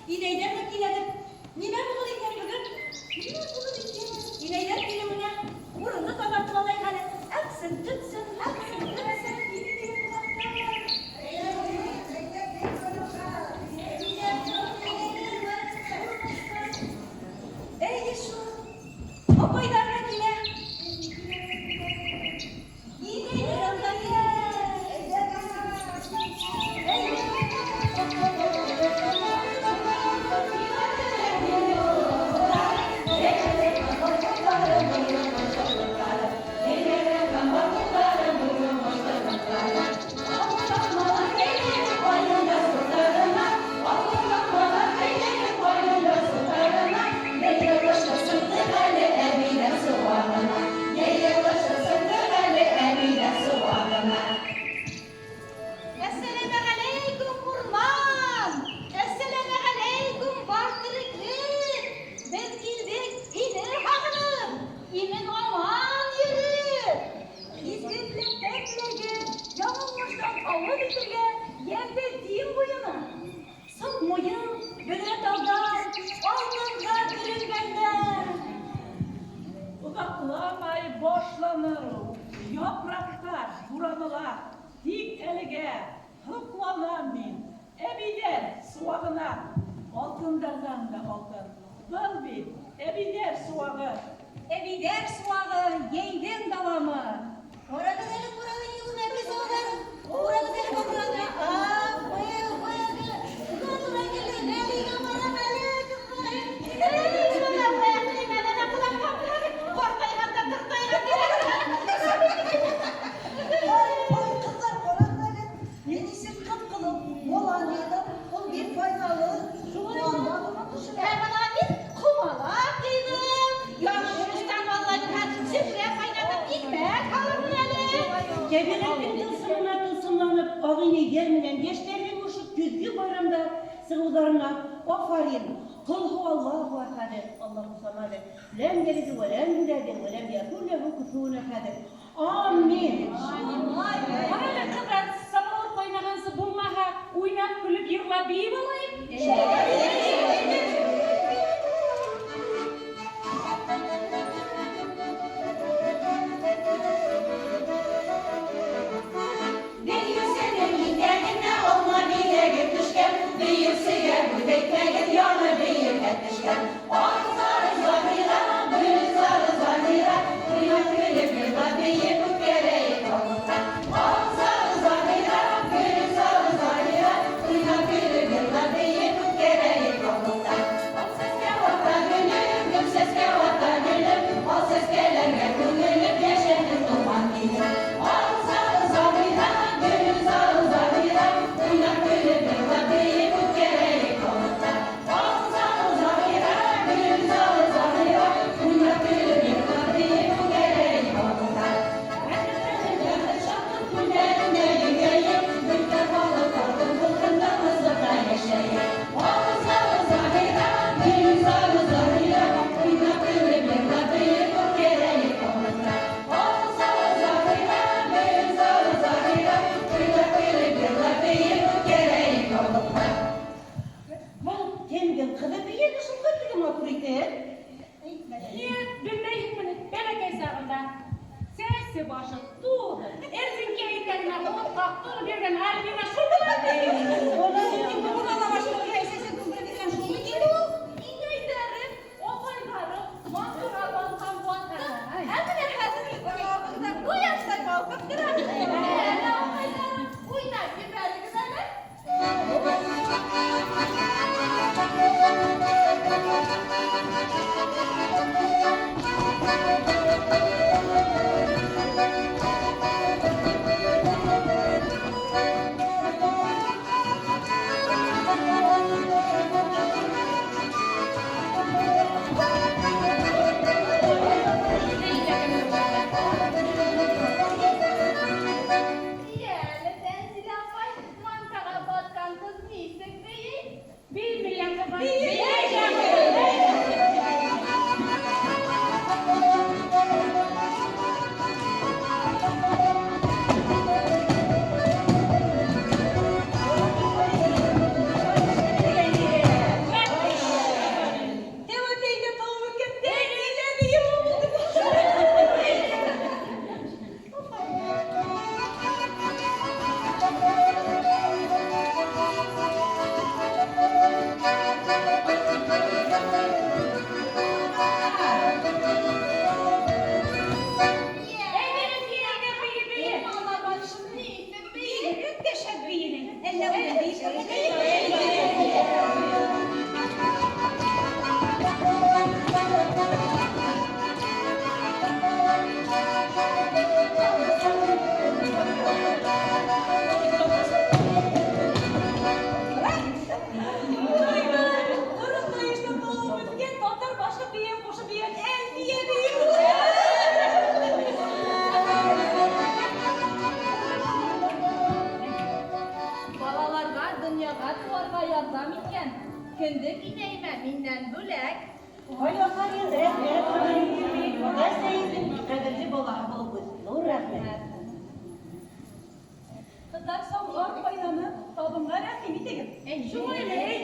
Инәйҙәр ҙә киләлер. Нимә булыр икән бөгөн? Нимә булыр икән? Инәйҙәр килеүенә урынды таҙартып алайыҡ әле. Әпсен, төпсен, әпсен, төпсен. Әйе шул. Апайҙар ҙа килә. Инәйҙәр ҙә килә. Әссәләмәғәләйкүм, урман! Әссәләмәғәләйкүм, бар тереклек! Беҙ килдек һине һағынып, имен-аман йөрөп. Изге теләктәр теләгеп, яңы уңыштан авыз итергә йәмле Дим буена. Сыт муен, бөҙрә талдар, алтынға төрөнгәндәр. Озакламай башланыр ул, яфраклар буранына. Тик әлегә һоҡланам мин әбиләр сыуағына. Алтындарҙан да алтын, был бит әбиләр сыуағы. Әбейҙәр сыуағы, йәйҙең дауамы. Ҡарағыҙ әле, ҡарағыҙ, юлына кесәүҙәрен. Ҡарағыҙ әле, баҡырағыҙ. А, Б, В, Г. Г тура килде, Ғәлигә барам әле, ҡыҙҙар. Эй, балам, әҡлимәненә ҡолаҡ ҡартайғанда тыртайған. Ай, ай, ҡыҙҙар, ҡарағыҙ әле. Мин нисек ҡып-ҡыҙыл балан йыйҙым. Ул бик файҙалы. Ҡандан төшөрә. Ә бына мин ҡомалаҡ йыйҙым. Яңы уңыштан Алла бирһә, сепрә ҡайнатып икмәк һалырмын әле. Тәбиғәттең тылсымына тылсымланып, ағинәйҙәр менән йәштәрҙең ошо көҙгө байрамда сығыуҙарына афарин! Ҡол һуаллаһу әхәде, Аллаһу самаде, ләм йәлиде вә ләм юләде, вә ләм йәкүн ләһү күфүен әхәде. Амин! Ҡара әле, ҡыҙҙар, самауыр ҡайнағансы булмаһа, уйнап, көлөп, йырлап, бейеп алайыҡ. Бейеүсенең итәгенә алма биләге төшкән, бейеүсегә һүҙ әйтмәгеҙ, яңы бейергә төшкән. Ағзары Заһира, гөлзары Заһира, уйнап, көлөп, йырлап, бейеп үткәрәйек августта. Ағзары Заһира, гөлзары Заһира, уйнап, көлөп, йырлап, бейеп үткәрәйек августта. Ал сәскә ата гөлем, гөл сәскә ата гөлем, ал сәскәләргә күмелеп йәшәһен туған илем. Ағзары Заһира, гөлзары Заһира, уйнап, көлөп, йырлап, бейеп үткәрәйек августта. Ағзары Заһира, гөлзары Заһира, уйнап, көлөп, йырлап, бейеп үткәрәйек августта. Бәхет шатлык күлдәрендә йөҙәйек, бөтә халык татыу булһын, тыныслыкта йәшәйек. Ағзары Заһира, гөлзары Заһира, уйнап, көлөп, йырлап, бейеп үткәрәйек августта. Ағзары Заһира, гөлзары Заһира, уйнап, көлөп, йырлап, бейеп үткәрәйек августта. Был кемдең ҡыҙы бейене шул хәтле матур итеп? Юҡ, белмәйһеңме ни, бәләкәй сағында. Сәсе башы туҙып, эрзинкә итәгенә ут ҡаҡтырып йөрөгән Альбина шул була. Бына ла башы әсәсен күндереп биргән шулмы инде ул? Инәйҙәрем, апайҙарым, матур батҡан батты. Ә бына хәҙер беҙҙең ҡояштай балҡып тора. Әле апайҙарым, уйнап ебәрегеҙ әле. Йәле, Тәнзилә апай, мантаға батҡан ҡыҙ нисек бейей? Бейемәй, ҡыҙым. Бейемәй. Балаларга дөньяга туарга ярдәм иткән кендек инәемә миннән бүләк. Ай, афарин, рәхмәт. Әсәйеңнең кадерле балаһы булып үс. Ҙур рәхмәт. Кызлар, самовар кайнанып, табынга рәхим итегез. Шулаймы?